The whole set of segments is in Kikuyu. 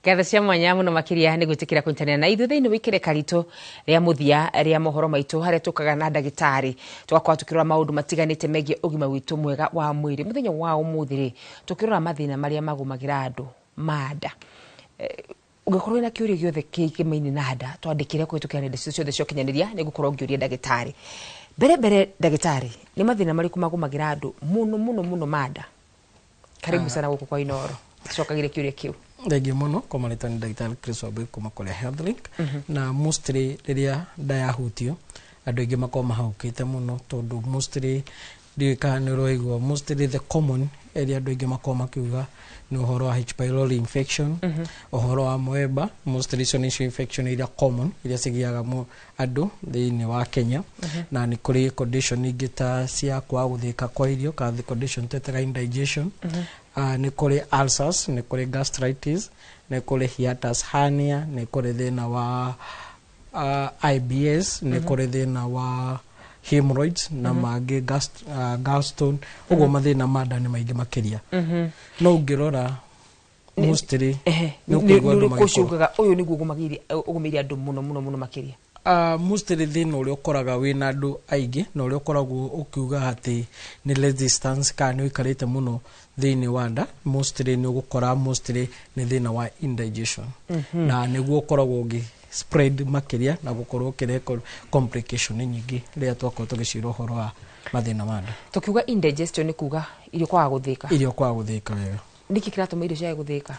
Ngatho cia mwanya muno makiria nĩ gwĩtĩkĩra kũnyitanĩra na ithuĩ thĩinĩ wa ikereka ritũ rĩa mũthia rĩa mohoro maitũ, harĩa tũkaga na ndagĩtarĩ tũgakorwo tũkĩrora maũndũ matiganĩte megiĩ ũgima witũ mwega wa mwĩrĩ. Mũthenya wa ũmũthĩ rĩ, tũkĩrora mathĩna marĩa magũmagĩra andũ ma nda. Ũngĩkorwo wĩna kĩũria gĩothe kĩmaini na nda, twandĩkĩre kũhĩtũkĩra nenda citũ ciothe cia ũkinyanĩria, nĩ ngũkorwo ngĩũria ndagĩtarĩ. Mbere mbere, ndagĩtarĩ, nĩ mathĩna marĩkũ magũmagĩra andũ mũno mũno mũno ma nda? Karibu sana gũkũ kwa Inoro, tũcokagĩre kĩũria kĩu. Thengiũ mũno. Kwa marĩtwa nĩ ndagĩtarĩ Chris Wambui kuma kũrĩa Health Link. Na mostly rĩrĩa nda yahutio, andũ aingĩ makoragwo mahahũkĩte mũno, tondũ mostly, ndiũĩ kana nĩ ũraigua, mostly the common ĩrĩa andũ aingĩ makoragwo makiuga nĩ ũhoro wa H pylori infection, ũhoro wa mweba. Mostly icio nĩcio infection iria common iria cigĩaga andũ thĩinĩ wa Kenya. Na nĩ kũrĩ condition ingĩ ta cia kwaga gũthĩka kwa irio, kana the condition twĩtaga indigestion. Nĩ kũrĩ ulcers, nĩ kũrĩ gastritis, nĩ kũrĩ hiatus hernia, nĩ kũrĩ thĩna wa IBS, nĩ kũrĩ thĩna wa hemorrhoids na mangĩ gallstone. Ũguo mathĩna ma nda nĩ maingĩ makĩria, no ũngĩrora mostly nĩ ũkũigua andũ nĩ ũrĩkũ ũcio magĩkorwo ugaga ũyũ nĩguo ũgũmĩire andũ mũno mũno mũno makĩria? Mostly thĩna ũrĩa ũkoraga wĩna andũ aingĩ na ũrĩa ũkoragwo ũkiuga atĩ nĩ resistance kana nĩ ũikarĩte mũno thĩinĩ wa nda, mostly nĩ ũgũkora mostly nĩ thĩna wa indigestion, na nĩguo ũkoragwo ũgĩ spread makĩria na gũkorwo ũkĩrehe complication nyingĩ rĩrĩa twakorwo tũgĩcira ũhoro wa mathĩna ma nda. Tũkiuga indigestion nĩ kuga irio kwaga gũthĩka? Irio kwaga gũthĩka wega. Nĩkĩ kĩratũma irio ciage gũthĩka?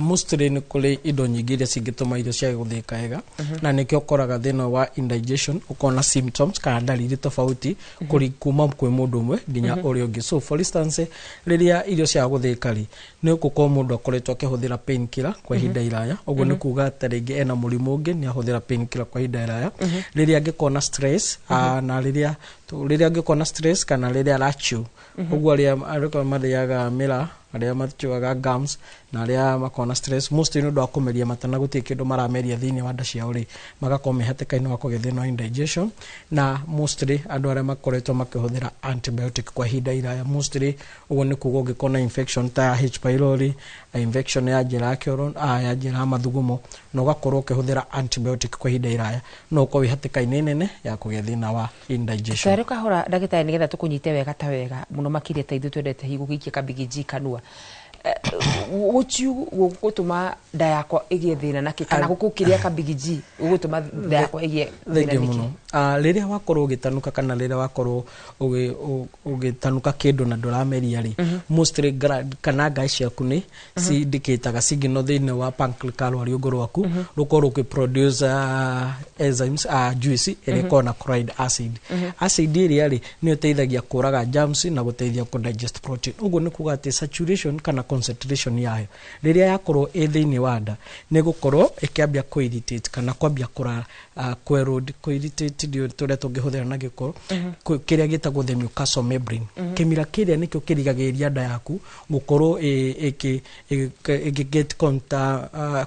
Mostly nĩ kũrĩ indo nyingĩ iria cingĩtũma irio ciage gũthĩka wega, na nĩkĩo ũkoraga thĩna wa indigestion ũkona symptoms kana ndariri tofauti kũri kuma kwĩ mũndũ ũmwe nginya ũrĩa ũngĩ. So for instance, rĩrĩa irio ciaga gũthĩka rĩ, nĩ ũgũkorwo mũndũ akoretwo akĩhũthĩra painkiller kwa ihinda iraya. Ũguo nĩ kuga ta rĩngĩ ena mũrimũ ũngĩ, nĩ ahũthĩra painkiller kwa ihinda iraya. Rĩrĩa angĩkorwo na stress, na rĩrĩa angĩkorwo na stress kana rĩrĩa arachew ũguo, arĩa marĩaga mĩraa, arĩa machuaga gums na arĩa makoragwo na stress mostly nĩ ũndũ wa kũmeria mata na gũtirĩ kĩndũ marameria thĩinĩ wa nda ciao rĩ, magakorwo me hatĩka-inĩ wa kũgĩa thĩna wa indigestion. Na mostly andũ arĩa makoretwo makĩhũthĩra antibiotic kwa ihinda iraya mostly. Ũguo nĩ kuga ũngĩkorwo na infection ta ya H pylori, infection ya njĩra ya kĩoro, ya njĩra ya mathugumo, na ũgakorwo ũkĩhũthĩra antibiotic kwa ihinda iraya, no ũkorwo wĩ hatĩka-inĩ nene ya kũgĩa thĩna wa indigestion. Twarĩ kahora, ndagĩtarĩ, nĩgetha tũkũnyite wega ta wega mũno makĩria, ta ithuĩ twendete hihi gũgĩikia kabigiji kanua. Gũchiu gũgũtũma nda yakwa ĩgĩe thĩna nakĩ, kana gũkũkĩrĩa kabigiji gũgũtũma nda yakwa ĩgĩe thĩna Thengiũ nĩkĩ? mũno. Rĩrĩa wakorwo ũgĩtanuka kana rĩrĩa wakorwo ũgĩtanuka kĩndũ na ndũrameria rĩ, mostly kana ngai ciaku nĩ cindicataga signal thĩinĩ wa pancreas, rwariũngũ rwaku rũkorwo rũkĩproduce enzymes, juice ĩrĩa ĩkoragwo na chloride acid. Acid ĩrĩa rĩ, nĩyo ĩteithagia kũraga germs na gũteithia kũ digest protein. Ũguo nĩ kuga atĩ saturation kana concentration yayo rĩrĩa yakorwo ĩ thĩinĩ wa nda, nĩ gũkorwo ĩkĩambia kũ irritate kana kwambia kũra kũ-erode, kũ irritate ndio tũrĩa tũngĩhũthĩra na gĩkũyũ, kĩrĩa gĩtagwo the mucosal membrane. Kĩmira kĩrĩa nĩkĩo kĩrigagĩrĩria nda yaku gũkorwo ĩgĩ get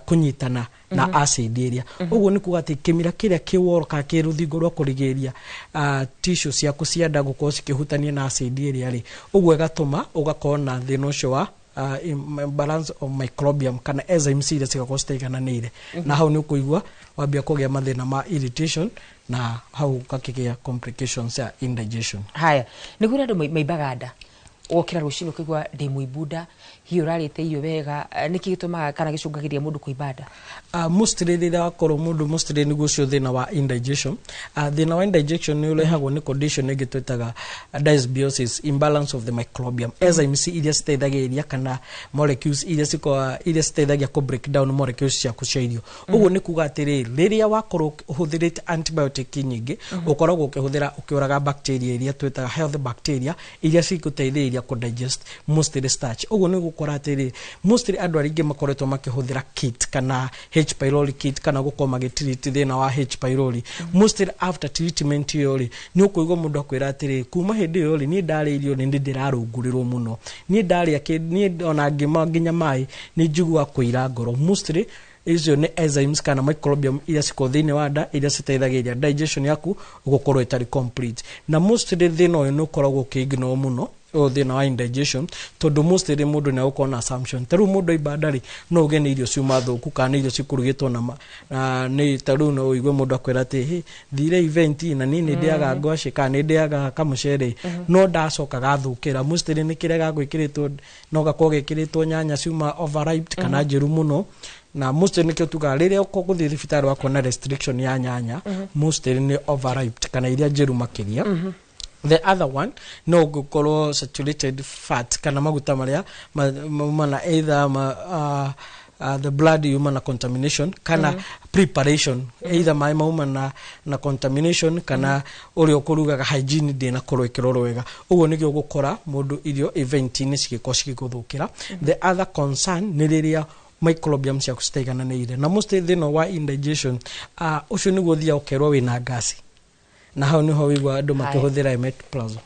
kũnyitana na acid ĩrĩa. Ũguo nĩ kuga atĩ kĩmira kĩrĩa kĩworo kana kĩ rũthingo rwa kũrigĩrĩria tissue ciaku cia nda gũkorwo cikĩhutania na acid ĩrĩa rĩ, ũguo ĩgatũma ũgakorwo na thĩna ũcio wa imbalance of microbiome kana enzymes iria cigakorwo citaigananĩire, na hau nĩ ũkũigua wambia kũgĩa mathĩna ma irritation, na hau ũgakĩgĩa complications ya indigestion. Haya, nĩ kũrĩ andũ maimbaga nda, ũgokĩra rũcinĩ ũkaigua ndĩ mũimbu nda, hihi ũrarĩte irio wega. Nĩkĩ gĩtũmaga kana gĩcũngagĩrĩria mũndũ kũimba nda? Mostly rĩrĩa wakorwo mũndũ, mostly nĩguo ũcio thĩna wa indigestion. Thĩna wa indigestion nĩ ũrehagwo nĩ condition ĩngĩ twĩtaga dysbiosis, imbalance of the microbiome, enzymes iria citeithagĩrĩria kana molecules iria cikoragwo iria citeithagia kũ break down molecules ciaku cia irio. Ũguo nĩ kuga atĩrĩrĩ, rĩrĩa wakorwo ũhũthĩrĩte antibiotic nyingĩ, ũkoragwo ũkĩhũthĩra ũkĩũraga bacteria iria twĩtaga health bacteria iria cigũteithĩrĩria kũ digest mostly starch. Ũguo nĩ gũkora atĩrĩ, mostly andũ arĩa aingĩ makoretwo makĩhũthĩra kit kana H pylori kit kana gũkorwo magĩtreat thĩna wa H pylori, mostly after treatment ĩyo rĩ, nĩ ũkũigua mũndũ akwĩra atĩrĩ, kuma hĩndĩ ĩyo rĩ, niĩ ndarĩa irio nĩ ndĩrarũngũrĩrwo mũno, niĩ ndarĩa niĩ ona ngĩma nginya maĩ nĩ njiguaga kũira ngoro. Mostly icio nĩ enzymes kana microbiome iria cikoragwo thĩinĩ wa nda iria citeithagĩrĩria digestion yaku gũkorwo ĩtarĩ complete. Na mostly thĩna ũyũ nĩ ũkoragwo ũkĩ ignore mũno. Ũyũ thĩna wa indigestion, tondũ mostly mũndũ nĩ agũkorwo na assumption. Ta rĩu mũndũ aimba nda rĩ, no uge nĩ irio ciuma thũku kana nĩ irio cikũrugĩtwo na na nĩ ta rĩu no ũigue mũndũ akwĩra atĩ, "Hĩ, thire event na niĩ nĩ ndĩaga ngwacĩ kana nĩ ndĩaga kamũcere, no ndacoka gathũkĩra." Mostly nĩ kĩrĩa gagwĩkĩrĩtwo, no gakorwo gekĩrĩtwo nyanya ciuma overripe kana njĩru mũno. Na mostly nĩkĩo tugaga rĩrĩa ũgũthiĩ thibitarĩ wakona restriction ya nyanya, mostly nĩ overripe kana iria njĩru makĩria. The other one no gũkorwo saturated fat kana maguta marĩa mauma either the blood yuma na contamination kana preparation, either maĩ mauma na contamination kana ũrĩa ũkũrugaga, hygiene ndĩnakorwo ĩkĩrorwo wega. Ũguo nĩguo gũkora mũndũ irio event-inĩ cigĩkorwo cigĩgũthũkĩra. The other concern nĩ rĩrĩa microbiome ciaku citaigananĩire, na mostly thĩna wa indigestion, ũcio nĩguo ũthiaga ũkerwo wĩna ngasi, na hau niho wĩigua andũ makĩhũthĩra omeprazole.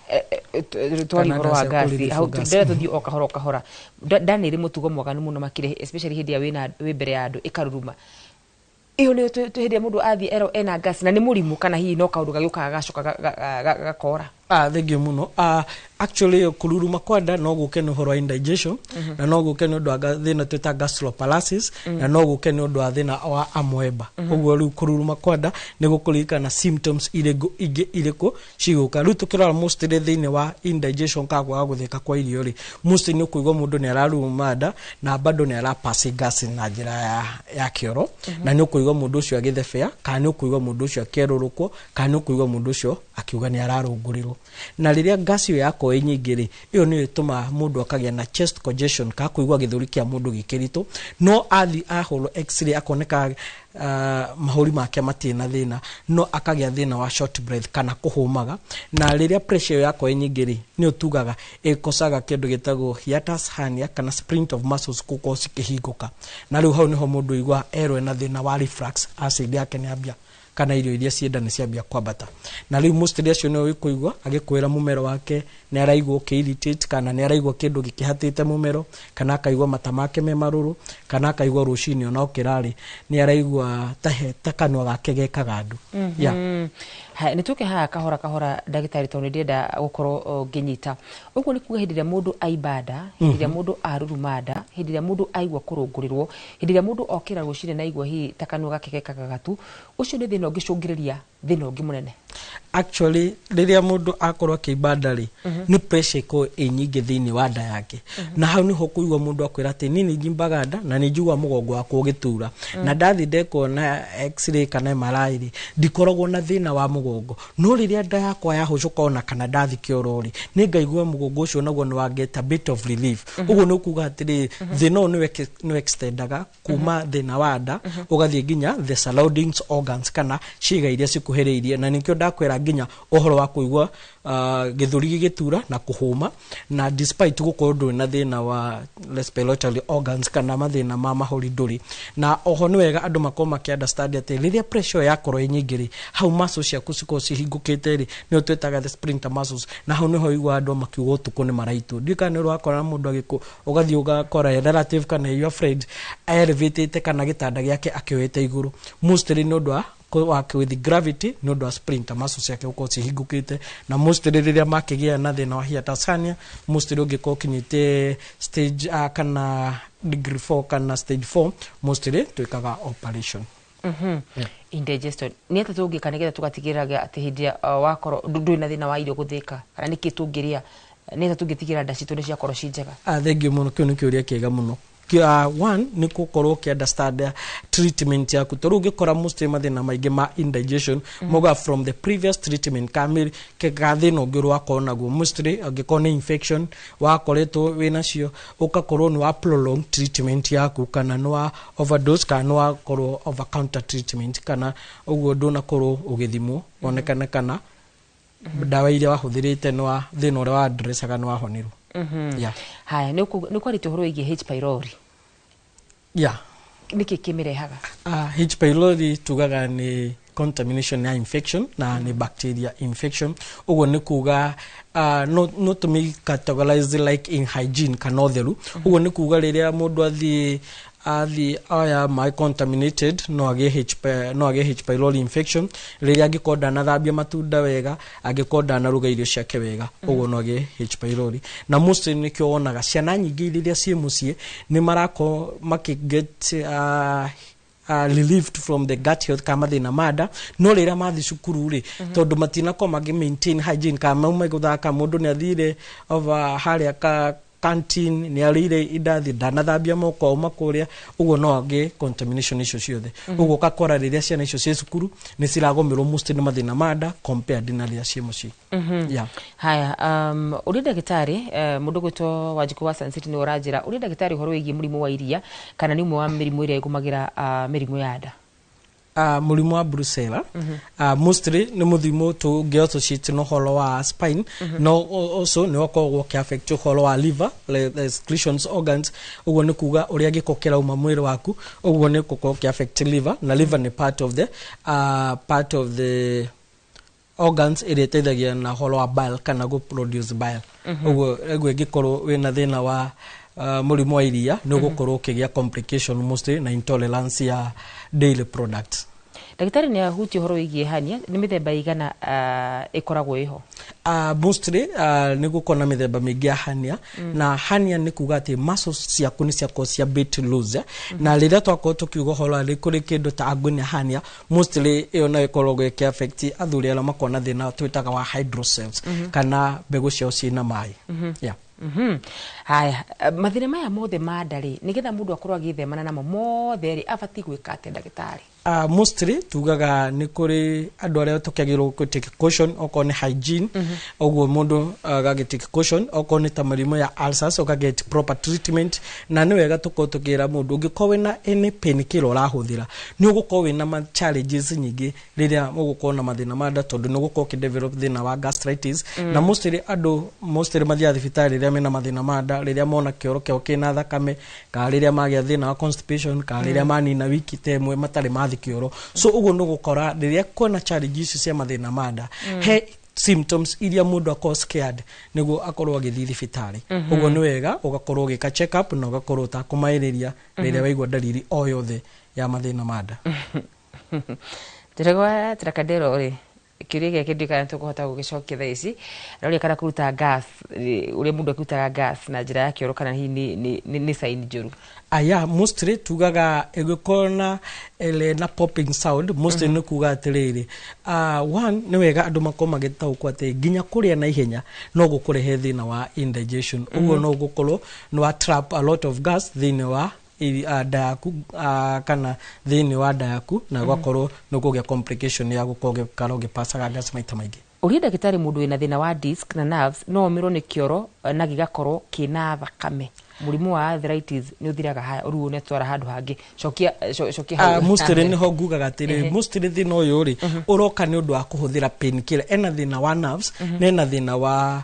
Twari Kana ũhoro wa gas ya ngasi kũrelieve hau. gas. Ndĩrenda tũthiĩ o kahora o kahora. Nda nĩ ĩrĩ mũtugo mwaganu mũno makĩria, especially hĩndĩ ĩrĩa wĩ mbere ya andũ ĩkaruruma. Ĩyo nĩyo hĩndĩ ĩrĩa mũndũ athiĩ erwo ena ngasi, na nĩ mũrimũ kana hihi no kaũndũ gagĩũkaga gacoka gakora? Thengiũ mũno. Actually kũruruma kwa nda no gũke nĩ ũhoro wa indigestion, na no gũke nĩ ũndũ wa thĩna twĩta gastroparesis, na no gũke nĩ ũndũ wa thĩna wa amoeba. Ũguo rĩu kũruruma kwa nda nĩ gũkũririkana symptoms irĩkũ ingĩ irĩkũ cigũka. Rĩu tũkĩrora mostly thĩinĩ wa indigestion ka kwaga gũthĩka kwa irio rĩ, mostly nĩ ũkũigua mũndũ nĩ araruruma nda na bado nĩ arapass gas na njĩra ya kĩoro, na nĩ ũkũigua mũndũ ũcio agĩthebea, kana nĩ ũkũigua mũndũ ũcio akĩerũrũkwo, kana nĩ ũkũigua mũndũ ũcio akiuga nĩ ararũngũrĩrwo. Na rĩrĩa gas ĩyo yakorwo ĩ nyingĩ rĩ, ĩyo nĩyo ĩtũmaga mũndũ akagĩa na chest congestion ka kũigua gĩthũri kĩa mũndũ gĩkĩritũ, no athi ahũrwo X-ray akoneka mahũri make matirĩ na thĩna, no akagĩa thĩna wa short breath kana kũhũmaga. Na rĩrĩa pressure ĩyo yakorwo ĩ nyingĩ rĩ, nĩyo tugaga ĩkosaga kĩndũ gĩtagwo hiatus hernia kana sprint of muscles gũkorwo cikĩhingũka, na rĩu hau nĩho mũndũ igua erwo ena thĩna wa reflux, acid yake nĩ ambia kana irio iria cienda nĩ ciambia kwambata. Na rĩu mostly acio nĩo ũkũigua agĩkwĩra mũmero wake nĩ araigua ũkĩ-irritate, kana nĩ araigua kĩndũ gĩkĩhatĩte mũmero, kana akaigua mata make me marũrũ, kana akaigua rũcinĩ ona okĩra rĩ, nĩ araigua ta kanua gake gekaga andũ, yeah. Nĩ tũke haha kahora kahora, ndagĩtarĩ, tondũ nĩ ndĩrenda gũkorwo ngĩnyita. Ũguo nĩ kuga hĩndĩ ĩrĩa mũndũ aimba nda, hĩndĩ ĩrĩa mũndũ aruruma nda, hĩndĩ ĩrĩa mũndũ aigua kũrũngũrĩrwo, hĩndĩ ĩrĩa mũndũ okĩra rũcinĩ na aigua hihi ta kanua gake gekaga gatu, ũcio nĩ thĩna ũngĩcũngĩrĩria thĩna ũngĩ mũnene? Actually rĩrĩa mũndũ akorwo akĩimba nda rĩ, nĩ pressure ĩkorwo ĩ nyingĩ thĩinĩ wa nda yake, na hau nĩho kũigua mũndũ akwĩra atĩ niĩ nĩ njimbaga nda na nĩ njiguaga mũgongo wakwa ũgĩtura, na ndathiĩ ndekwo na X-ray kana MRI rĩ, ndikoragwo na thĩna wa mũgongo, no rĩrĩa nda yakwa yahũcũka ona kana ndathi kĩoro rĩ, nĩ ngaigua mũgongo ũcio naguo nĩ wa get a bit of relief. Ũguo nĩ kuga atĩrĩ, thĩna ũyũ nĩ extendaga kuma thĩna wa nda ũgathiĩ nginya the surrounding organs kana ciĩga iria cikuhĩrĩirie. Na nĩkĩo ndakwĩra nginya ũhoro wa kũigua gĩthũri gĩgĩtura na kũhũma, na despite gũkorwo ndũrĩ na thĩna wa respiratory organs kana mathĩna ma mahũri ndũrĩ. Na oho nĩ wega andũ makorwo makĩ understand atĩ rĩrĩa pressure yakorwo ĩ nyingĩ rĩ, hau muscles ciaku cikorwo cihingũkĩte rĩ, nĩyo twĩtaga the sphincter muscles, na hau nĩho ũiguaga andũ makiuga ũtukũ nĩ maraitwo. Ndiũĩ kana nĩ ũrakora mũndũ agĩkũ ũgathiĩ ũgakora relative kana your friend elevatĩte kana gĩtanda gĩake akĩoete igũrũ, mostly nĩ ũndũ wa with gravity, nĩ ũndũ wa sphincter muscles ciake gũkorwo cihingũkĩte. Na mostly rĩrĩa makĩgĩa na thĩna wa hiatus hernia, mostly ũngĩkorwo ũkinyĩte stage kana degree 4 kana stage 4, mostly twĩkaga operation. Indigestion, nĩ atĩa tũngĩka nĩgetha tũgatigĩrĩra atĩ hĩndĩ ĩrĩa wakorwo ndũrĩ na thĩna wa irio gũthĩka, kana nĩkĩ tũngĩrĩa nĩ atĩa tũngĩtigĩrĩra nda citũ nĩ ciakorwo ci njega? Thengiũ mũno. Kĩu nĩ kĩũria kĩega mũno. One nĩ gũkorwo ũkĩ understand treatment yaku. Tondũ ũngĩkora mostly mathĩna maingĩ ma indigestion maugaga from the previous treatment ka ka thĩna ũngĩ ũrĩa wakorwo naguo, mostly angĩkorwo nĩ infection wakoretwo wĩ nacio, ũgakorwo nĩ wa prolong treatment yaku, kana nĩ wa overdose, kana nĩ wakorwo over counter treatment, kana ũguo ndũnakorwo ũgĩthimwo wonekane kana ndawa iria wahũthĩrĩte nĩ wa thĩna ũrĩa wa addressaga nĩ wahonirwo. Yeah. Haya, nĩ kwarĩte ũhoro wĩgiĩ H pylori. Nĩkĩ kĩmĩrehaga? H pylori tugaga nĩ contamination ya infection na nĩ bacteria infection. Ũguo nĩ kuga no tũmĩ categorize like in hygiene kana ũtheru. Ũguo nĩ kuga rĩrĩa mũndũ athiĩ Athiĩ aya maĩ contaminated, no agĩe H pylori infection. Rĩrĩa angĩkorwo ndanathambia matunda wega, angĩkorwo ndanaruga irio ciake wega, ũguo no agĩe H pylori. Na mostly nĩkĩo wonaga ciana nyingĩ rĩrĩa ciĩ mũciĩ nĩ marakorwo makĩget relieved from the gut health kana mathĩna ma nda, no rĩrĩa mathiĩ cukuru rĩ, tondũ matinakorwo magĩ maintain hygiene, kana mauma gũthaka, mũndũ nĩ athire over harĩa ka canteen, nĩ arĩire indathi, ndanathambia moko auma kũrĩa, ũguo no agĩe contamination icio ciothe. Ũguo ũgakora rĩrĩa ciana icio ciĩ cukuru nĩ ciragũmĩrwo mostly nĩ mathĩna ma nda compared na rĩrĩa ciĩ mũciĩ, yeah. Haya, ũrĩa ndagĩtarĩ, mũndũ gwĩtwo Wanjikũ wa Sun City nĩ ũranjĩra ũrĩa ndagĩtarĩ ũhoro wĩgiĩ mũrimũ wa iria, kana nĩ ũmwe wa mĩrimũ ĩrĩa ĩgũmagĩra mĩrimũ ya nda. Mũrimũ wa brucella mostly nĩ mũthimo tũngĩ associate na ũhoro wa spine, no also nĩ ũkoragwo ũkĩ affect ũhoro wa liver, like the excretions organs. Ũguo nĩ kuga ũrĩa gĩko kĩrauma mwĩrĩ waku, ũguo nĩ gũkorwo ũkĩ affect liver, na liver nĩ part of the organs ĩrĩa ĩteithagia na ũhoro wa bile kana gũ produce bile. Ũguo ĩngĩkorwo wĩna thĩna wa mũrimũ wa iria, nĩ ũgũkorwo ũkĩgĩa complication mostly na intolerance ya dairy products. Ndagĩtarĩ nĩ ahutia ũhoro wĩgiĩ hernia. Nĩ mĩthemba igana ĩkoragwo ĩho? Mostly nĩ gũkorwo na mĩthemba mĩingĩ ya hernia. Na hernia nĩ kuga atĩ muscles ciaku nĩ ciakorwo cia bit loose, eh? Na rĩrĩa twakorwo tũkiuga ũhoro wa kũrĩ kĩndũ ta inguinal hernia, mostly ĩyo nayo ĩkoragwo ĩkĩ affect athuri arĩa makoragwo na thĩna twĩtaga wa hydroceles, kana mbegũ ciao ciĩna maĩ, yeah. Haya, mathĩna maya mothe ma nda rĩ, nĩgetha mũndũ akorwo agĩthemana namo mothe rĩ, abatiĩ gwĩka atĩa, ndagĩtarĩ? Mostly tugaga nĩ kũrĩ andũ arĩa tũkĩagĩrĩirwo gũ take caution, okorwo nĩ hygiene, ũguo mũndũ agagĩ take caution, okorwo nĩ ta mĩrimũ ya ulcers, ũka get proper treatment. Na nĩ wega tũkorwo tũkĩra mũndũ, ũngĩkorwo wĩna any pain killer ũrahũthĩra, nĩ ũgũkorwo wĩna ma challenges nyingĩ rĩrĩa ũgũkorwo na mathĩna ma nda, tondũ nĩ ũgũkorwo ũkĩ develop thĩna wa gastritis. Na mostly andũ mostly mathiaga thibitarĩ rĩrĩa mena mathĩna ma nda, rĩrĩa mona kĩoro kĩao kĩna thakame, kana rĩrĩa magĩa thĩna wa constipation, kana rĩrĩa manina wiki ta ĩmwe matarĩ mathi kĩoro. So ũguo nĩ ũgũkora rĩrĩa kwĩna challenge ici cia mathĩna ma nda, he symptoms iria mũndũ akorwo scared nĩguo akorwo agĩthiĩ thibitarĩ. Ũguo nĩ wega ũgakorwo ũgĩka check up na ũgakorwo ũtakũmaĩrĩria rĩrĩa waigua dalili o yothe ya mathĩna ma nda. Ndĩragwa Trakadero rĩ, kĩũria gĩkĩ ndiũĩ kana tũkũhota gũgĩcokia thaa ici. Aroria kana kũruta gas, ũrĩa mũndũ akĩrutaga gas na njĩra ya kĩoro, kana hihi nĩ sign njũru? Aya, mostly tugaga ĩgĩkorwo na ĩrĩ na popping sound, mostly nĩ kuga atĩrĩrĩ, one, nĩ wega andũ makorwo magĩtaũkwo atĩ nginya kũrĩa na ihenya no gũkũrehe thĩna wa indigestion. Ũguo no gũkorwo nĩ wa trap a lot of gas thĩinĩ wa nda yaku, kana thĩinĩ wa nda yaku, na gũgakorwo nĩ ũkũgĩa complication ya gũkorwo ũgĩikara ũgĩpacaga gas maita maingĩ. Ũria ndagĩtarĩ, mũndũ wĩna thĩna wa disc na nerves no omĩrwo nĩ kĩoro na gĩgakorwo kĩna thakame, mũrimũ wa arthritis nĩ ũthiraga? Haya, rĩu nĩ twara handũ hangĩ. Cokia, cokia hau. Mostly nĩho ngugaga atĩrĩrĩ, mostly thĩna ũyũ rĩ ũroka nĩ ũndũ wa kũhũthĩra painkiller. Ena thĩna wa nerves na ena thĩna wa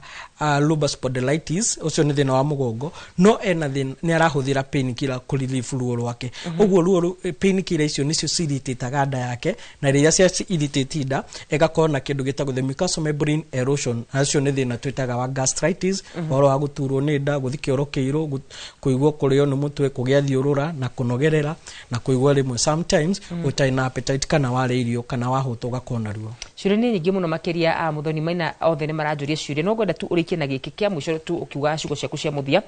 lumbar spondylitis, ũcio nĩ thĩna wa mũgongo, no ena thĩna nĩ arahũthĩra painkiller kũ relieve ruo rwake. Ũguo ruo painkiller icio nĩcio ciritaga nda yake, na rĩrĩa cia irritate nda, ĩgakorwo na kĩndũ gĩtagwo the mucosal membrane erosion. Na ũcio nĩ thĩna twĩtaga wa gastritis, ũhoro wa gũturwo nĩ nda, gũthiĩ kĩoro kĩirũ, kũigua kũrĩo nĩ mũtwe, kũgĩa thiũrũra na kũnogerera, na kũigua rĩmwe sometimes ũtarĩ na appetite, kana warĩa irio kana wahũta ũgakorwo na ruo. Ciũria nĩ nyingĩ mũno makĩria, a Mũthoni Maina, othe nĩ maranjũria ciũria, no ngwenda tu ũrĩkie na gĩkĩ kĩa mũico tu, ũkiuga ciugo ciaku cia mũthia.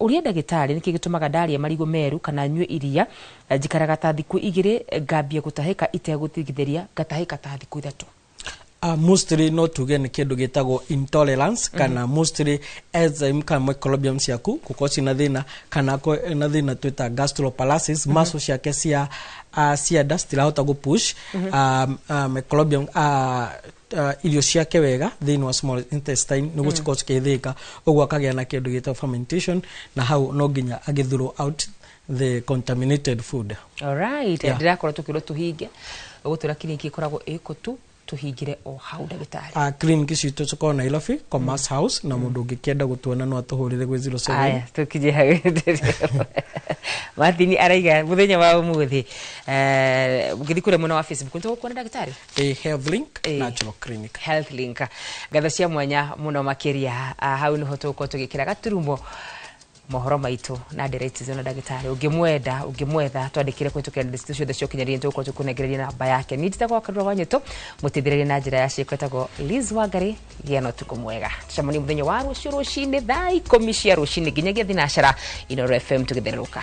Ũria ndagĩtarĩ, nĩkĩ gĩtũmaga ndarĩa marigũ meru kana nyue iria, njikaraga ta thikũ 2 ngambia gũtahĩka itegũtigithĩria, ngatahĩka ta thikũ 3? Mostly no tuge nĩ kĩndũ gĩtagwo intolerance, kana mostly enzyme kana microbiome ciaku gũkorwo ciĩna thĩna, kana na thĩna twĩta gastroparesis, muscle ciake cia nda citirahota gũ push microbiome, irio ciake wega thĩinĩ wa small intestine nĩguo cikorwo cikĩthĩka. Ũguo akagĩa na kĩndũ gĩtagwo fermentation, na hau no nginya agĩthrow out the contaminated food. Alright. Yeah. Ndĩrakorwo tũkĩrwo tũhinge, ũgũtwĩra kiriniki ĩkoragwo ĩkũ tu tũhingĩre o hau, ndagĩtarĩ. Clinic citũ cikoragwo Nairobi, Commerce House, na mũndũ ũngĩkĩenda gũtuona no atũhũrĩre gwĩ 07 Aya, tũkinye hau. Martin araiga mũthenya wa ũmũthĩ, ũngĩthiĩ kũrĩa mwena wa Facebook nĩtũgũkuona ndagĩtarĩ. A Health Link Natural Clinic. Health Link. Ngatho cia mwanya mũno makĩria. Hau nĩho tũgũkorwo tũgĩkĩra gaturumo. Mohoro maitũ na ndereti na ndagĩtarĩ, ũngĩmwenda, ũngĩmwetha, twandĩkĩre kũhĩtũkĩra nenda citũ ciothe cia ũkinyanĩria, nĩtũgũkorwo tũkũnengereria namba yake. Niĩ njĩtagwo Karura wa Nyĩtũ, mũteithĩrĩria na njĩra ya ciĩko etagwo Liz Wangari. Gĩa na ũtukũ mwega, tũcemanie mũthenya wa rũciũ rũcinĩ thaa 10 cia rũcinĩ nginyagia thinacara. Inooro FM, tũgĩthererũka.